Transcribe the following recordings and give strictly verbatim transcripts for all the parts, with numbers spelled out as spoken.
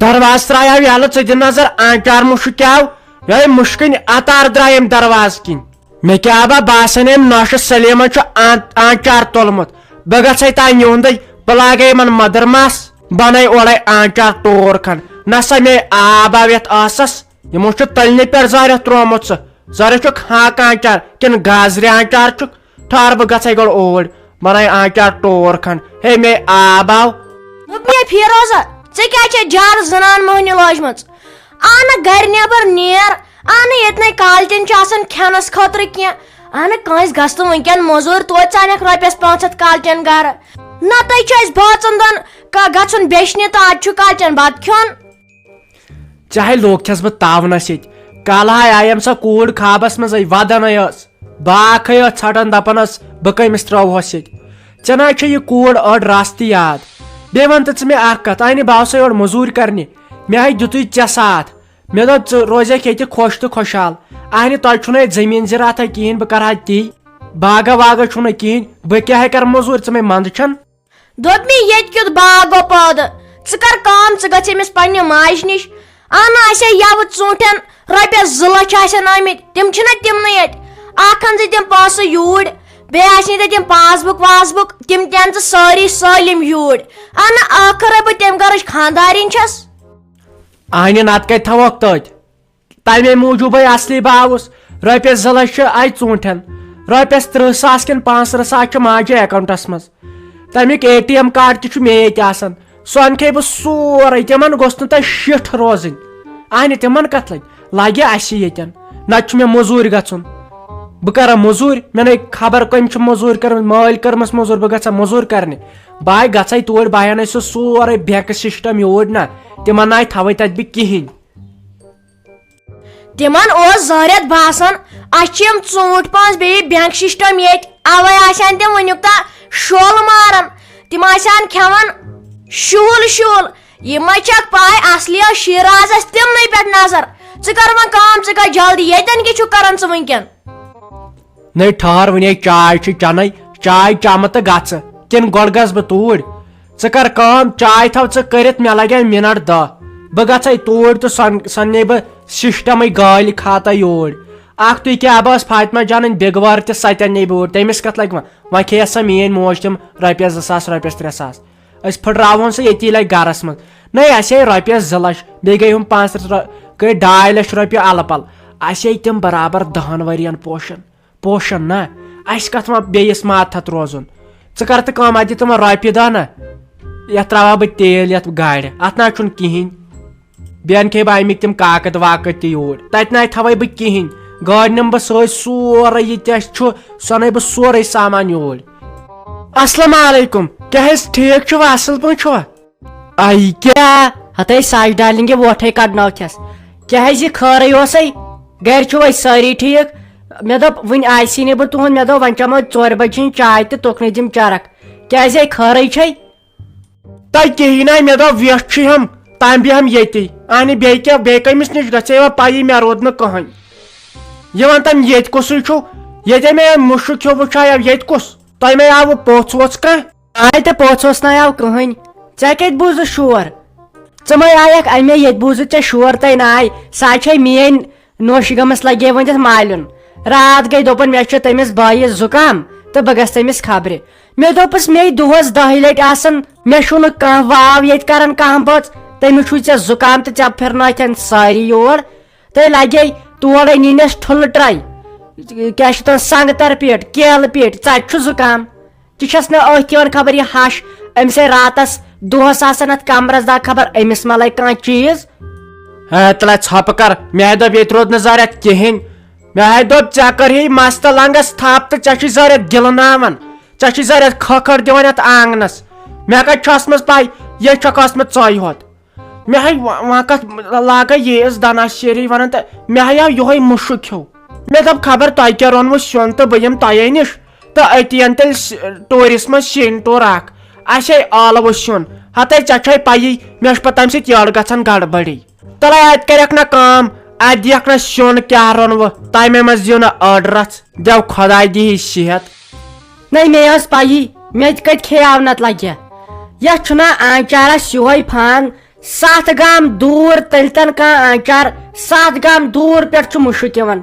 دروازٕ ترٛایاو یَلہٕ، ژٕ دِ نظر، آنچار مُشُک کیٛاہ آو؟ یِہوٚے مُشکٕنۍ اطار درٛاے أمۍ دروازٕ کِنۍ۔ مےٚ کیٛاہ با باسان، أمۍ نوشہِ سلیمن چھُ آن-، آنچار تُلمُت۔ بہٕ گژھے تانۍ یِہُنٛدُے، بہٕ لاگے یِمن مدر مس، بناے اورے آنچار ٹوٗر کھنٛڈ۔ نہ سا مے آب آو یتھ ٲسس، یِمو چھُ تٔلنہِ پٮ۪ٹھ زٲرِتھ ترٛوومُت سُہ۔ زٲرِتھ چھُکھ ہاکہٕ آنچار کِنہٕ گازرِ آنچار چھُکھ؟ ٹھہر، بہٕ گژھے گۄڈٕ اوٗرۍ، بناے آنچار ٹوٗر کھنٛڈ۔ ہے مے آب آو۔ دوٚپ مےٚ، فیروزہ، ژےٚ کیٛازِ چھےٚ جارٕ زنان مۄہنی لٲجمٕژ؟ اَنہٕ گرِ نٮ۪بر نیر، اَنہٕ ییٚتہِ نَے کالچن چھِ آسان کھٮ۪نَس خٲطرٕ کینٛہہ۔ اَنہٕ کٲنٛسہِ گژھ تہٕ وٕنکٮ۪ن مٔزوٗرۍ توتہِ ژٕ اَنَکھ رۄپیَس پانٛژھ ہَتھ کالچن گرٕ۔ نَتہٕ چھُ اَسہِ بٲژَن دۄن کا-، گژھُن بیچھنہِ تہٕ اَتہِ چھُ کالچن بَتہٕ کھیوٚن۔ چاہے لوٚگ چھَس بہٕ تاونَس ییٚتہِ۔ کالہٕ ہاے آیَم سۄ کوٗر خوابَس منٛزٕے، وَدَنَے ٲس۔ بہٕ آکھَے ٲس ژھٹان، دَپان ٲس، بہٕ کٔمِس ترٛاوہوس ییٚتہِ؟ ژےٚ نہ چھےٚ یہِ کوٗر أڑ راستٕے یاد۔ بیٚیہِ وَن تہٕ ژٕ مےٚ اَکھ کَتھ، اَنہِ بہٕ آو سا یورٕ مٔزوٗرۍ کَرنہِ؟ مےٚ ہاے دیُتُے ژےٚ ساتھ۔ مےٚ دوٚپ، ژٕ روزکھ ییٚتہِ خۄش تہٕ خۄشحال۔ اَہنہِ، تۄہہِ چھُنہٕ ییٚتہِ زٔمیٖن زِراعتھا کِہیٖنۍ، بہٕ کَرٕ ہا تی۔ باغہ واغہ چھُنہٕ کِہیٖنۍ، بہٕ کیٛاہ ہے کَرٕ مٔزوٗرۍ، ژٕ مےٚ منٛدٕ چھَن؟ دوٚپ مےٚ، ییٚتہِ کیُتھ باغ گوٚو پٲدٕ؟ ژٕ کَر کٲم، ژٕ گژھ أمِس پنٛنہِ ماجہِ نِش۔ اَنہٕ آسہِ ہے یَوٕ ژوٗنٛٹھٮ۪ن رۄپیَس زٕ لَچھ آسن آمٕتۍ، تِم چھِنہ تِمنٕے اَتہِ۔ اَکھ اَن زِ تِم پونٛسہٕ یوٗرۍ، بیٚیہِ آسہِ نہٕ تَتہِ تِم پاس بُک واس بُک، تِم تہِ اَن ژٕ سٲری سٲلِم یوٗرۍ۔ اَنہٕ ٲخٕر ہے بہٕ تَمہِ گَرٕچ خانٛدارِنۍ چھَس۔ اَہنہِ، نَتہٕ کَتہِ تھاوَکھ تٔتۍ؟ تَمے موٗجوٗبَے اَصلی باوُس۔ رۄپیَس زٕ لَچھ چھِ اَتہِ ژوٗنٛٹھٮ۪ن، رۄپیَس تٕرٛہ ساس کِنہٕ پانٛژھ تٕرٛہ ساس چھِ ماجہِ اٮ۪کاوُنٛٹَس منٛز۔ تَمیُک اے ٹی ایم کارڈ تہِ چھُ مے ییٚتہِ آسان۔ سُہ اَنکھے بہٕ سورُے، تِمَن گوٚژھ نہٕ تۄہہِ شِٹھ روزٕنۍ۔ اَہنہِ، تِمَن کَتھ لَگہِ؟ لَگہِ اَسہِ ییٚتٮ۪ن۔ نَتہٕ چھُ مےٚ مٔزوٗرۍ گژھُن۔ بہٕ کَرا مٔزوٗرۍ؟ مےٚ نَے خبر کٔمۍ چھِ مٔزوٗرۍ کٔرمٕژ، مٲلۍ کٔرمٕژ مٔزوٗرۍ، بہٕ گژھا مٔزوٗرۍ کَرنہِ؟ بہٕ ہاے گژھَے توٗرۍ، بہٕ ہاے اَنَے سُہ سورُے بینٛک سِسٹَم یوٗرۍ نہ۔ تِمَن نَے تھاوَے تَتہِ بہٕ کِہیٖنۍ۔ تِمن اوس ظٲہرت باسان، اسہِ چھِ یِم ژوٗنٛٹھۍ پانٛژھ بیٚیہِ بینک سسٹم ییٚتہِ، اوے آسن تِم وُنیُک تام شول ماران۔ تِم آسن کھٮ۪وان شُہُل شُہُل۔ یہِ ما چھکھ پاے، اصلی ٲس شیرازس تِمنٕے پٮ۪ٹھ نظر۔ ژٕ کر وۄنۍ کٲم، ژٕ گژھ جلدی، ییٚتٮ۪ن کیٛاہ چھُکھ کران ژٕ وٕنکٮ۪ن؟ نٔے ٹھہر، وُنے چاے چھِ چنَے، چاے چمہٕ تہٕ گژھٕ، کِنہٕ گۄڈٕ گژھٕ بہٕ توٗرۍ؟ ژٕ کر کٲم، چاے تھاو ژٕ کٔرِتھ، مےٚ لگے منٹ دہ۔ بہٕ گژھے توٗرۍ تہٕ سۄن-، سۄننے بہٕ سسٹمٕے گٲلۍ کھاتہ یوٗرۍ۔ اکھ تُہۍ کیٛاہ بہٕ ٲس فاطمہ جانٕنۍ بیٚگوار تہِ، سۄ تہِ انے بہٕ اوٗرۍ، تٔمِس کتھ لگہِ وۄنۍ؟ وۄنۍ کھیٚیس سۄ میٲنۍ موج تِم رۄپیس زٕ ساس، رۄپیس ترٛےٚ ساس۔ أسۍ پھٕٹراوہون سُہ ییٚتی لگہِ گرس منٛز۔ نَے، اسے رۄپیس زٕ لچھ، بیٚیہِ گٔے ہُم پانٛژھ رۄ-، گٔے ڈاے لچھ رۄپیہِ الہٕ پلہٕ۔ اسے تِم برابر دہن ؤرین پوشن۔ پوشن نا، اسہِ کتھ وۄنۍ بیٚیِس ماتھت روزُن؟ ژٕ کر تہٕ کٲم، اتہِ دِ تِمن رۄپیہِ دہ نا، یتھ تراوہا بہٕ تیل یتھ گاڑِ، اتھ نا چھُنہٕ کِہینۍ۔ بیٚیہِ انکھے بہٕ امیِکۍ تِم کاکد واکد تہِ یوٗرۍ، تتہِ نا تھاوے بہٕ کِہینۍ۔ گٲڑۍ نِمہٕ بہٕ سۭتۍ سورُے، یہِ تہِ اسہِ چھُ، سۄ انَے بہٕ سورُے سامان یوٗرۍ۔ السلام علیکم، کیٛاہ حظ ٹھیٖک چھُوا، اصل پٲٹھۍ چھُوا؟ اے کیٛاہ؟ ہتے ساش ڈارلنگہِ ووٹھے کڑنٲوتھس۔ کیٛاہ حظ یہِ خٲرٕے اوسے؟ گرِ چھِو أسۍ سٲری ٹھیٖک؟ مےٚ دوٚپ وُنہِ آسی نہٕ بہٕ تُہُنٛد، مےٚ دوٚپ وۄنۍ چٮ۪مو ژورِ بجہِ ہٕنٛز چاے تہٕ تُکنُے دِم چرکھ۔ کیٛازِ ہے خٲرٕے چھے؟ تۄہہِ کِہیٖنۍ ناے، مےٚ دوٚپ ویٹھ چھُ ہم، تام بیٚہم ییٚتی۔ اہنہِ بیٚیہِ کیٛاہ، بیٚیہِ کٔمِس نِش گژھِ؟ یہِ وۄنۍ پَیی مےٚ روٗد نہٕ کٕہٕنۍ۔ یہِ وَن تَم ییٚتہِ کُسُے چھُو؟ ییٚتے مےٚ مُشُک ہیوٗ وٕچھایو، ییٚتہِ کُس؟ تۄہہِ مَے آوٕ پوٚژھ ووٚژھ کانٛہہ؟ آے تہٕ پوٚژھ اوس نہ آو کٕہٕنۍ۔ ژےٚ کتہِ بوٗزُتھ شور؟ ژٕ مَے آیکھ اَمے، ییٚتہِ بوٗزُتھ ژےٚ شور تَے ناے۔ سۄ چھے میٲنۍ نوشہِ گٔمٕژ، لگے وۄنۍ تتھ مالیُن۔ راتھ گٔے، دوٚپُن، مےٚ چھُ تٔمِس بٲیِس زُکام تہٕ بہٕ گژھٕ تٔمِس خبرِ۔ مےٚ دوٚپُس، مے دۄہس دَہہِ لٹہِ آسان، مےٚ چھُنہٕ کانٛہہ واو ییٚتہِ کران، کانٛہہ بٔژ۔ تٔمِس چھُے ژےٚ زُکام تہٕ ژےٚ پھِرنٲتھن سٲری یور۔ تہٕ لگے تورے نِنس ٹھُلہٕ ٹرے، کیٛاہ چھِ تَتھ، سنٛگتر پیٹھ، کیلہٕ پیٹھ، ژَتہِ چھُ زُکام۔ تہِ چھَس نہٕ أتھۍ یِوان خبر یہِ ہَش، أمِس ہے راتَس دۄہَس آسان اَتھ کمرَس دَگ، خبر أمِس ما لَگہِ کانٛہہ چیٖز۔ ہے، تَلہ ژھۄپہٕ کر، مےٚ ہے دوٚپ ییٚتہِ روٗد نہٕ زَرٮ۪تھ کِہیٖنۍ، مےٚ ہے دوٚپ ژےٚ کٔرہی مَستہٕ لنٛگَس تھپھ تہٕ ژےٚ چھُے زَرٮ۪تھ گِلہٕ ناوان، ژےٚ چھُے زَرٮ۪تھ کھۄکھر دِوان یَتھ آنٛگنَس، مےٚ کَتہِ چھِ ٲسمٕژ پَے ییٚتہِ چھَکھ ٲسمٕژ ژۄے ہوت۔ مےٚ ہے و-، وۄنۍ کتھ لاگے ییٖژ دنا شیری ونان تہٕ مےٚ ہے آو یِہوے مُشُک ہیوٗ۔ مےٚ دوٚپ خبر تۄہہِ کیٛاہ روٚنوٕ سیُن تہٕ بہٕ یِمہٕ تۄہے نِش تہٕ أتی اَن تیٚلہِ س-، ٹوٗرِس منٛز سِنۍ ٹوٗر اکھ۔ اَسہِ ہے ٲلوٕ سیُن، ہتے ژےٚ چھے پَیی مےٚ چھُ پتہٕ تَمہِ سۭتۍ یٔڈ گژھان گڑبڑی۔ تَلے اَتہِ کَرٮ۪کھ نہ کٲم، اَتہِ دِیَکھ نہ سیُن کیٛاہ روٚنوٕ، تَمے منٛز دِیِو نہ أڑ رژھ، دٮ۪و خۄداے دِیہِ صحت۔ نَے مےٚ ٲس پَیی، مےٚ تہِ کَتہِ کھیٚیاو نَتہٕ لَگہِ۔ یَتھ چھُنہ آنچارَس یِہوٚے فان، ستھ گام دوٗر تٔلۍ تن کانٛہہ آنچار، ستھ گام دوٗر پٮ۪ٹھ چھُ مُشُک یِوان۔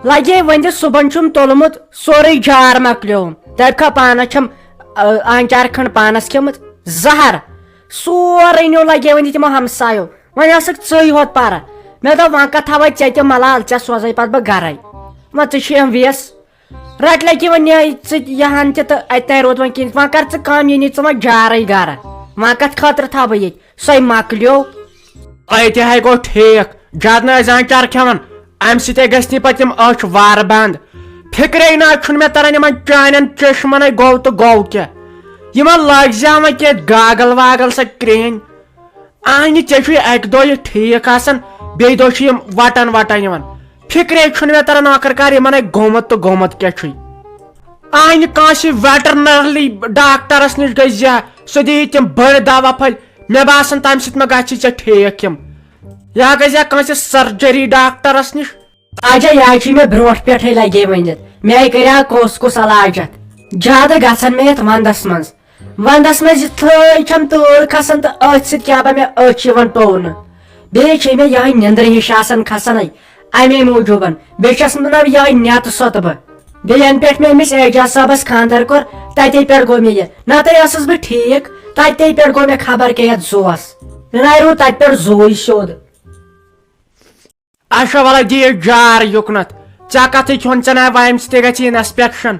لگے ؤنِتھ صُبحن چھُم تُلمُت سورُے جار مۄکلیوم۔ دپہِ کھا پانس چھم، آ، آنچار کھنڈ پانس کھیوٚمُت زہر۔ سورُے نیوٗ لگے ؤنِتھ تِمو ہمسایو۔ وۄنۍ ٲسٕکھ ژٕے ہوت پرٕ۔ مےٚ دوٚپ وۄنۍ کتھ تھاوے ژےٚ تہِ ملال، ژےٚ سوزے پتہٕ بہٕ گرے۔ وۄنۍ ژٕ چھِ یِم ویس۔ رٹہِ لگہِ وۄنۍ یہِ ژٕ یہِ ہن تہِ تہٕ اتہِ تانۍ روٗد وۄنۍ کِہیٖنۍ۔ وۄنۍ کر ژٕ کٲم، یہِ نی ژٕ وۄنۍ جارٕے گرٕ۔ وۄنۍ کتھ خٲطرٕ تھاوٕ بہٕ ییٚتہِ سۄے مۄکلیو؟ اتہِ ہے گوٚو ٹھیٖک، زیادٕ نہٕ ٲسۍ زان چرٕ کھٮ۪وان، امہِ سۭتۍ ہے گژھِ نہٕ پتہٕ یِم أچھ وارٕ بنٛد۔ فکرے نہ چھُنہٕ مےٚ تران یِمن چانٮ۪ن چشمنے گوٚو تہٕ گوٚو کیٛاہ۔ یِمن لٲگۍ زِ وۄنۍ کینٛہہ گاگل واگل سۄ کرٛہِنۍ۔ اہنہِ، ژےٚ چھُے اکہِ دۄہ یہِ ٹھیٖک آسان، بیٚیہِ دۄہ چھِ یِم وٹان وٹان یِوان۔ فکرے چھُنہٕ مےٚ تران ٲخٕر کار یِمن ہے گوٚمُت تہٕ گوٚمُت کیٛاہ چھُے۔ اہنہِ، کٲنٛسہِ ویٹرنری ڈاکٹرس نِش گٔژھۍ زِ، سُہ دِیہِ تِم بٔڑۍ دوا پھٔلۍ۔ مےٚ باسان تمہِ سۭتۍ ما گژھی ژےٚ ٹھیٖک یِم۔ یا گٔژھۍ زِ کٲنٛسہِ سرجری ڈاکٹرس نِش۔ اجا، یہِ چھُ مےٚ برونٛٹھ پٮ۪ٹھے لگے ؤنِتھ۔ مےٚ کریا کُس کُس علاج اتھ۔ زیادٕ گژھن مےٚ یتھ ونٛدس منٛز۔ ونٛدس منٛز یِتھٲے چھم تۭر کھسان تہٕ أتھۍ سۭتۍ کیٛاہ با مےٚ أچھ یِوان ٹوونہٕ۔ بیٚیہِ چھے مےٚ یِہے نیندرِ ہِش آسان کھسان۔ امے موٗجوٗبن۔ بیٚیہِ چھس نہٕ یِہے نٮ۪تہٕ سۄتہٕ بہٕ۔ بیٚیہِ ینہٕ پٮ۪ٹھ مےٚ أمِس اعجاز صٲبس خانٛدر کوٚر، تتے پٮ۪ٹھ گوٚو مےٚ یہِ۔ نتہٕ ٲسٕس بہٕ ٹھیٖک، تتے پٮ۪ٹھ گوٚو مےٚ خبر کیٛاہ یتھ زُوس۔ مےٚ ناے روٗد تتہِ پٮ۪ٹھ زُوٕے سیوٚد۔ اچھا، وَلہٕ دِ یہِ جار یُکنَتھ۔ ژےٚ کَتھٕے کھیوٚن، ژےٚ نہ وَنہِ سۭتۍ گژھِ اِنسپیکشن۔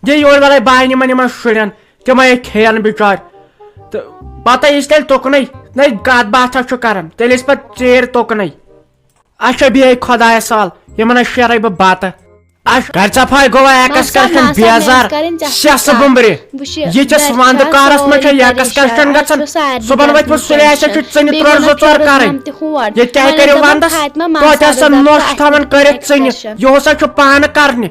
دِ یورٕ وَلَے بہٕ اَنہٕ یِمَن، یِمَن شُرٮ۪ن، تِمَے کھیٚیَن بِچارۍ۔ تہٕ پَتہٕ یِس تیٚلہِ تُکنُے، نَے کَتھ باتھا چھُ کَران، تیٚلہِ یِس پَتہٕ ژیٖرۍ تُکنُے۔ اچھا، بیٚہہ خۄدایَس حوال، یِمَن ہا شیرَے بہٕ بَتہٕ۔ اچھا، گرِ ژَفاے گوٚوا ایکسکرشن بیزار، سیاہ سُہ بُمبرِ۔ یہِ کِس وَندٕ قہرَس منٛز چھےٚ ایکسکرشن گژھان؟ صُبحن وۄتھِ وۄتھ سُلے اَسہِ چھِ ژٕنہِ ترٛوٚر زٕ ژور کَرٕنۍ۔ ییٚتہِ کیٛاہ کٔرِو وَندَس؟ توتہِ آسان نۄش تھاوان کٔرِتھ ژٕنہِ۔ یہِ اوس اَسہِ چھُ پانہٕ کَرنہِ۔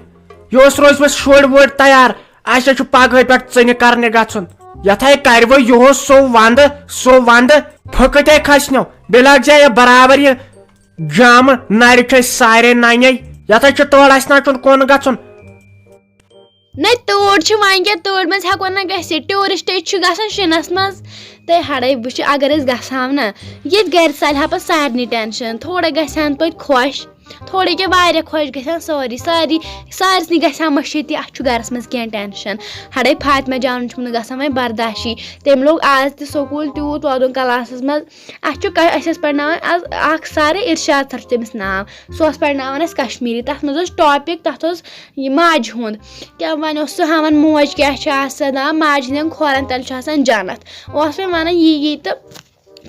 یہِ اوس روزِ وۄنۍ شُرۍ وُرۍ تیار۔ اَسہِ چھُ پگہٲے پٮ۪ٹھ ژٕنہِ کَرنہِ گژھُن۔ یَتھ ہے کَرِ وۄنۍ یِہُس سُہ وَندٕ، سُہ وَندٕ۔ پھٕکٕتۍ ہے کھَسنو۔ بیٚیہِ لاگہِ زِ یہِ برابر یہِ جامہٕ نَرِ چھِ أسۍ سارے نَنے۔ یَتھ ہے چھُ تورٕ اَسہِ نہ چھُنہٕ کُن گژھُن۔ نہ، تۭر چھِ وۄنۍ کیٛاہ، تۭرِ منٛز ہٮ۪کو نہ گٔژھِتھ۔ ٹیوٗرِسٹ چھُ گژھان شِنَس منٛز۔ تہٕ ہَڑے وٕچھِ، اگر أسۍ گژھٕ ہاو نہ، ییٚتہِ گَرِ ژَلہِ ہا پَتہٕ سارنٕے ٹٮ۪نشَن۔ تھوڑا گژھِ ہَن توتہِ خۄش، تھوڑا کیٛاہ واریاہ خۄش گژھِ ہَن سٲری، سٲری، سارنٕے گژھِ ہا مٔشیٖد تہِ، اَتھ چھُ گَرَس منٛز کینٛہہ ٹٮ۪نشَن۔ ہَڑے فاطمہ جانُن چھُم نہٕ گژھان وۄنۍ برداشی۔ تٔمۍ لوٚگ آز تہِ سکوٗل تیوٗت وَدُن کلاسَس منٛز۔ اَسہِ چھُ ک-، اَسہِ ٲس پَرناوان آز اَکھ سَرٕے، اِرشاد سَر چھُ تٔمِس ناو۔ سُہ اوس پَرناوان اَسہِ کشمیٖری۔ تَتھ منٛز اوس ٹاپِک، تَتھ اوس یہِ ماجہِ ہُنٛد۔ کیٛاہ وَنہِ اوس سُہ ہاوان موج کیٛاہ چھِ آسان، آ، ماجہِ ہِنٛدٮ۪ن کھۄرَن تَل چھُ آسان جنت۔ اوس مےٚ وَنان یی یی تہٕ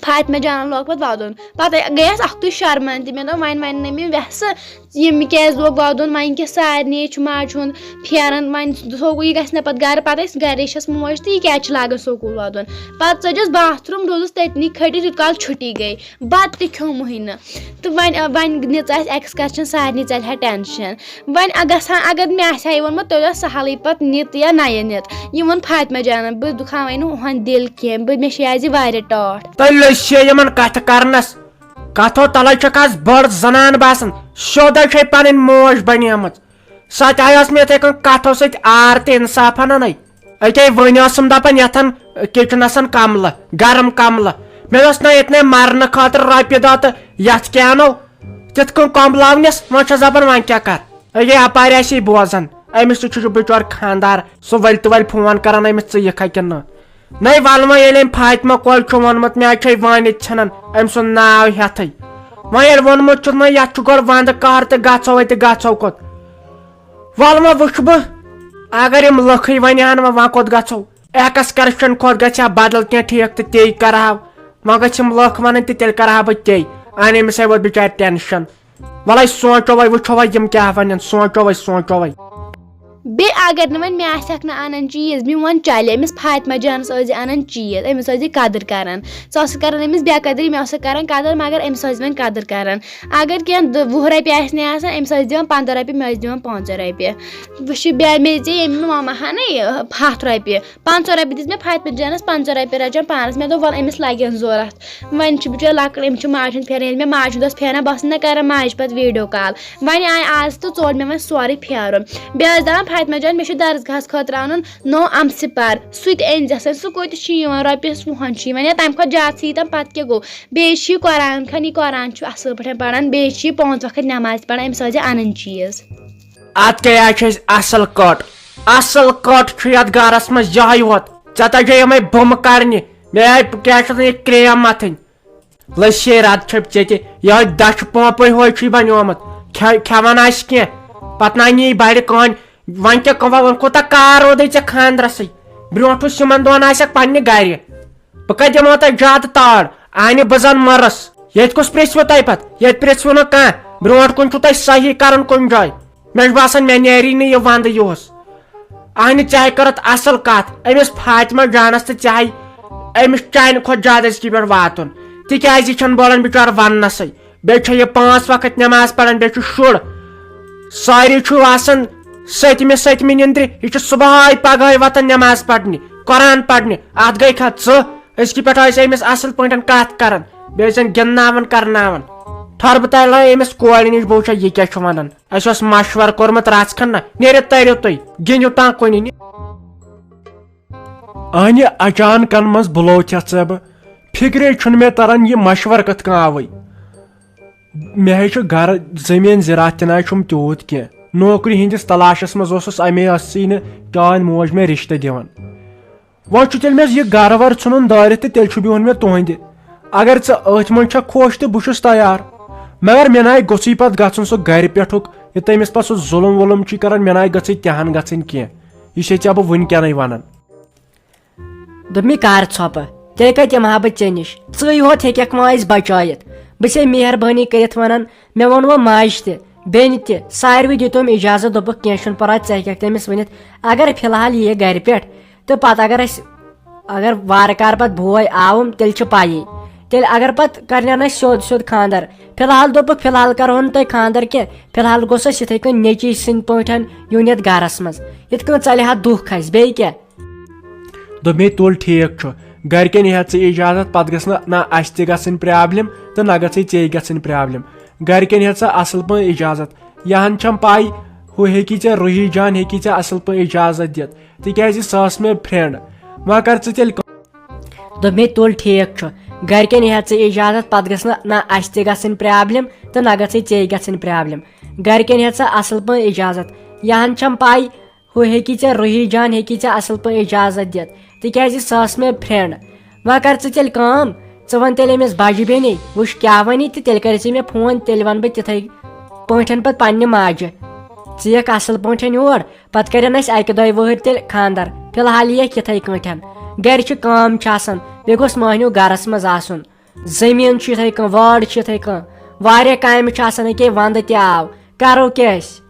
فاطمہ جانَن لوگ پَتہٕ وَدُن۔ پَتہٕ گٔیَس اَکھتُے شرمَن تہِ۔ مےٚ دوٚپ وۄنۍ وَنہِ نہٕ مےٚ وٮ۪سہٕ ییٚمہِ کیٛازِ لوگ وَدُن، وۄنۍ کیٛاہ سارنٕے چھُ ماجہِ ہُنٛد پھیران، وۄنۍ سُہ گوٚو یہِ گژھِ نہ پَتہٕ گَرٕ، پَتہٕ أسۍ گَرے چھَس موج تہٕ یہِ کیٛازِ چھِ لاگان سکوٗل وَدُن۔ پَتہٕ ژٔجِس باتھ روٗم، روٗزُس تٔتنٕے کھٔٹِس یوٗت کال چھُٹی گٔے۔ بَتہٕ تہِ کھیوٚمُے نہٕ۔ تہٕ وۄنۍ، وۄنۍ نِژ اَسہِ ایکسکرشن، سارنٕے ژَلہِ ہا ٹینشن۔ وۄنۍ گژھان، اگر مےٚ آسہِ ہا یہِ ووٚنمُت، تیٚلہِ اوس سہلٕے پَتہٕ نِتھ یا نَیہِ نِتھ۔ یہِ ووٚن فاطمہ جانن، بہٕ دُکھاوَے نہٕ اُہُنٛد دِل کینٛہہ، بہٕ، مےٚ چھِ یہِ آز یہِ واریاہ ٹاٹھ۔ تیٚلہِ لٔج یِمن کَتھٕ کرنس۔ کَتھو تَلے چھَکھ آز بٔڑ زنان باسان، سیوٚد ہے چھے پنٕنۍ موج بنیمٕژ۔ سۄ تہِ آیہِ ٲس مےٚ یِتھَے کٔنۍ کَتھو سۭتۍ آر تہٕ اِنصافَن اَنَے۔ أکے وۄنۍ ٲسٕم دَپان یَتھَن کِچنَسَن کَملہٕ، گرم کَملہٕ۔ مےٚ دوٚپُس نہ، ییٚتہِ نے مَرنہٕ خٲطرٕ رۄپیہِ دَہ تہٕ یَتھ کیٛاہ اَنو؟ تِتھ کٔنۍ کۄمبلاونس وۄنۍ چھس دپان وۄنۍ کیٛاہ کر؟ أکے اپارِ آسہِ یہِ بوزان، أمِس تہِ چھُ بچور خاندار، سُہ ؤلۍ تہٕ ؤلۍ فون کران أمِس، ژٕ یِکھا کِنہٕ نہٕ؟ نَے وَلہٕ وۄنۍ، ییٚلہِ أمۍ فاطمہ کۄل چھُ ووٚنمُت، مےٚ چھے وٲنِتھ ژھٕنان أمۍ سُنٛد ناو ہٮ۪تھٕے۔ وۄنۍ ییٚلہِ ووٚنمُت چھُس، وۄنۍ یَتھ چھُ گۄڈٕ وَندٕ قہر تہٕ گژھو أتہِ گژھو کوٚت؟ وَلہٕ وۄنۍ وٕچھٕ بہٕ، اگر یِم لُکھٕے وَنہِ ہَن وۄنۍ، وۄنۍ کوٚت گژھو؟ ایکسکرشن کھۄتہٕ گژھِ ہا بدل کینٛہہ ٹھیک تہٕ تے کرہاو۔ وۄنۍ گژھِ یِم لُکھ ونٕنۍ تہٕ تیٚلہِ کرہا بہٕ تے۔ اَنہِ أمِس ہے ووت بِچارِ ٹینشن۔ وَلَے سونٛچو وۄنۍ، وٕچھو وۄنۍ یِم کیٛاہ وَنن، سونٛچو وۄنۍ، سونٛچو وۄنۍ۔ بیٚیہِ اگر نہٕ وۄنۍ مےٚ آسہِ ہَکھ نہٕ اَنان چیٖز، میون چلہِ، أمِس فاطمہ جانَس ٲسۍ زِ اَنان چیٖز، أمِس ٲسۍ زِ قدٕر کران۔ ژٕ ٲسٕکھ کران أمِس بے قدری، مےٚ ٲسٕکھ کران قدٕر، مگر أمِس ٲسۍ وۄنۍ قدٕر کران۔ اگر کینٛہہ دُ-، وُہ رۄپیہِ آسہِ نہٕ آسان، أمِس ٲسۍ دِوان پنٛداہ رۄپیہِ، مےٚ ٲسۍ دِوان پانٛژھ رۄپیہِ۔ وٕچھ یہِ بے-، مےٚ دِژے ییٚمۍ ماما ہَنٕے ہَتھ رۄپیہِ۔ پانٛژھ ژور رۄپیہِ دِژ مےٚ فاطمہ جانَس، پانٛژھ ژور رۄپیہِ رَچان پانَس۔ مےٚ دوٚپ، وَلہٕ، أمِس لَگن ضوٚرَتھ۔ وۄنۍ چھِ بِچٲرۍ لۄکٕٹ، أمِس چھُ ماجہِ ہُنٛد پھیران۔ ییٚلہِ مےٚ ماجہِ ہُنٛد اوس پھیران، بہٕ ٲسٕس نہ کَران ماجہِ پَتہٕ video call۔ وۄنۍ آے آز تہٕ ژوٚل مےٚ وۄنۍ سورُے پھیرُن۔ بیٚیہِ ٲس دَپان فاطمہ جان، مےٚ چھُ درسگاہس خٲطرٕ انُن نوٚو امسپر، سُہ تہِ أنۍ زٮ۪س وۄنۍ۔ سُہ کۭتِس چھُ یِوان؟ رۄپیس وُہن چھُ یِوان یا تمہِ کھۄتہٕ زیادٕ چھُ یِوان، پتہٕ کیٛاہ گوٚو؟ بیٚیہِ چھُ یہِ قرآن خان، یہِ قرآن چھُ اصل پٲٹھۍ پران، بیٚیہِ چھُ یہِ پانٛژھ وقت نماز تہِ پران، أمِس ٲسۍ زِ انٕنۍ چیٖز۔ اتھ کیٛاہ چھُ اَسہِ اصل کٔٹ؟ اصل کٔٹ چھُ یتھ گرس منٛز یہے یوت۔ ژےٚ تجے یِمے بُمہٕ کرنہِ، مےٚ آیہِ کیٛاہ چھِ اتھ ونان، یہِ کریم متھٕنۍ۔ لٔسۍ ہے رد چھپۍ ژےٚ تہِ، یہے دچھِ پونپے ہوے چھُے بنیومُت۔ کھے-، کھٮ۪وان آسہِ کینٛہہ، پتہٕ نہ نی بڑِ کٕہٕنۍ۔ وۄنۍ کیٛاہ، وۄنۍ کوٗتاہ کار روٗدُے ژےٚ خاندرسٕے؟ برونٛٹھ اوس یِمن دۄہن آسٮ۪کھ پننہِ گرِ۔ بہٕ کتہِ دِمو تۄہہِ زیادٕ تاڑ؟ آنہِ بہٕ زن مٔرٕس۔ ییٚتہِ کُس پرژھوٕ تۄہہِ پتہٕ؟ ییٚتہِ پرژھوٕ نہٕ کانٛہہ۔ برونٛٹھ کُن چھُو تۄہہِ صحیح کرُن کُنہِ جایہِ۔ مےٚ چھُ باسان، مےٚ نیری نہٕ یہِ ونٛدٕ یُہُس۔ اہنہِ، ژےٚ ہے کٔرٕتھ اصل کتھ أمِس فاطمہ جانس تہٕ ژےٚ ہے أمِس چانہِ کھۄتہٕ زیادٕ أزکہِ پٮ۪ٹھ واتُن، تِکیازِ یہِ چھنہٕ بولان بچار وننسٕے۔ بیٚیہِ چھےٚ یہِ پانٛژھ وقت نماز پران، بیٚیہِ چھُ شُر۔ ساروی چھُ آسان سٔتمہِ سٔتمہِ نِندرِ، یہِ چھُ صبحٲے پگہٲے وۄتھان نماز پرنہِ، قرآن پرنہِ۔ اتھ گٔے کتھ ژٕ، أزکہِ پٮ۪ٹھ ٲسۍ أمِس اصل پٲٹھۍ کتھ کران، بیٚیہِ ٲسۍ زن گِنٛدناوان کرناوان۔ ٹھہر، بہٕ ترلے أمِس کورِ نِش، بہٕ وٕچھے یہِ کیٛاہ چھُ ونان۔ اسہِ اوس مشورٕ کوٚرمُت رژھ کھنڈ نہ، نیٖرِو تٔرِو تُہۍ، گِنٛدِو تام کُنہِ نِش۔ اہنہِ اچانکن منٛز بُلو کھٮ۪تھ ژےٚ بہٕ۔ فکرے چھُنہٕ مےٚ تران یہِ مشورٕ کِتھ کٔنۍ آوٕے۔ مےٚ ہے چھُ گرٕ زٔمیٖن زِراعت تہِ نہ چھُم تیوٗت کینٛہہ۔ نوکری ہٕنٛدِس تلاشس منٛز اوسُس، امے ٲسٕے نہٕ چٲنۍ موج مےٚ رشتہٕ دِوان۔ وۄنۍ چھُ تیٚلہِ مےٚ یہِ گرٕ ور ژھُنُن دٲرِتھ تہٕ تیٚلہِ چھُ بِہُن مےٚ تُہنٛدِ۔ اگر ژٕ أتھۍ منٛز چھکھ خۄش تہٕ بہٕ چھُس تیار، مگر مےٚ ناے گوٚژھُے پتہٕ گژھُن سُہ گرِ پٮ۪ٹھُک، یہِ تٔمِس پتہٕ سُہ ظُلُم وُلُم چھُے کران، مےٚ ناے گٔژھٕے تہِ ہن گژھٕنۍ کینٛہہ۔ یہِ چھے ژےٚ بہٕ وُنکیٚنٕے ونان۔ دوٚپمَے، کر ژھۄپہٕ، تیٚلہِ کتہِ یِمہٕ ہا بہٕ ژےٚ نِش؟ ژٕے ہوت ہیٚککھ وۄنۍ اَسہِ بچٲیِتھ۔ بہٕ چھسے مہربٲنی کٔرِتھ ونان، مےٚ ووٚن وۄنۍ ماجہِ تہِ، بیٚنہِ تہِ، ساروٕے دیُتُم اجازت، دوٚپُکھ، کینٛہہ چھُنہٕ پرواے، ژٕ ہیٚککھ تٔمِس ؤنِتھ، اگر فی الحال یِیہِ گرِ پٮ۪ٹھ، تہٕ پتہٕ اگر اَسہِ، اگر وارٕ کارٕ پتہٕ بوے آوُم، تیٚلہِ چھِ پَیی۔ تیٚلہِ اگر پتہٕ کرنٮ۪ن اَسہِ سیوٚد سیوٚد خانٛدر۔ فی الحال دوٚپُکھ، فی الحال کرہون نہٕ تۄہہِ خانٛدر کینٛہہ، فی الحال گوٚژھ اَسہِ یِتھَے کٔنۍ نیٚچی سٕنٛدۍ پٲٹھۍ یُن یَتھ گرس منٛز، یِتھ کٔنۍ ژَلہِ ہا دُکھ اَسہِ، بیٚیہِ کیٛاہ؟ دوٚپمَے، تُل، ٹھیٖک چھُ، گرِکٮ۪ن ہیٚتھ ژٕ اجازت، پتہٕ گٔژھ نہٕ نہ اَسہِ تہِ گژھٕنۍ پرابلم تہٕ نہ گٔژھٕے ژےٚ گژھٕنۍ پرابلم۔ گرِکٮ۪ن ہیٚتھ ژٕ اصل پٲٹھۍ اجازت، یہِ ہن چھم پَے، ہُہ ہیٚکی ژےٚ، روحی جان ہیٚکی ژےٚ اصل پٲٹھۍ اجازت دِتھ، تِکیازِ سۄ ٲس مےٚ فرینڈ۔ وۄنۍ کر ژٕ تیٚلہِ کٲم۔ دوٚپمَے، تُل، ٹھیٖک چھُ، گرِکٮ۪ن ہیٚتھ ژٕ اجازت، پتہٕ گٔژھ نہٕ نہ اَسہِ تہِ گژھٕنۍ پرابلم تہٕ نہ گٔژھٕے ژےٚ گژھٕنۍ پرابلم۔ گرِکٮ۪ن ہیٚتھ ژٕ اصل پٲٹھۍ اجازت، یہِ ہن چھم پَے، ہُہ ہیٚکی ژےٚ، روحی جان ہیٚکی ژےٚ اصل پٲٹھۍ اجازت دِتھ، تِکیازِ سۄ ٲس مےٚ فرینڈ۔ وۄنۍ کر ژٕ تیٚلہِ کٲم، ژٕ وَن تیٚلہِ أمِس بجہِ بیٚنہِ، وٕچھ کیٛاہ وَنہِ تہٕ تیٚلہِ کٔرۍ زِ مےٚ فون، تیٚلہِ وَنہٕ بہٕ تِتھَے پٲٹھۍ پتہٕ پننہِ ماجہِ۔ ژٕ یِکھ اصل پٲٹھۍ یور، پتہٕ کَرن اَسہِ اَکہِ دۄیہِ وٕہٕرۍ تیٚلہِ خانٛدر۔ فی الحال یِیَکھ یِتھَے کٲٹھۍ۔ گرِ چھِ کٲم چھِ آسان، بیٚیہِ گوٚژھ مۄہنیو گرس منٛز آسُن۔ زٔمیٖن چھُ یِتھَے کٔنۍ، وٲر چھِ یِتھَے کٔنۍ، واریاہ کامہِ چھِ آسان، أکے وَندٕ تہِ آو، کرو کیٛاہ أسۍ؟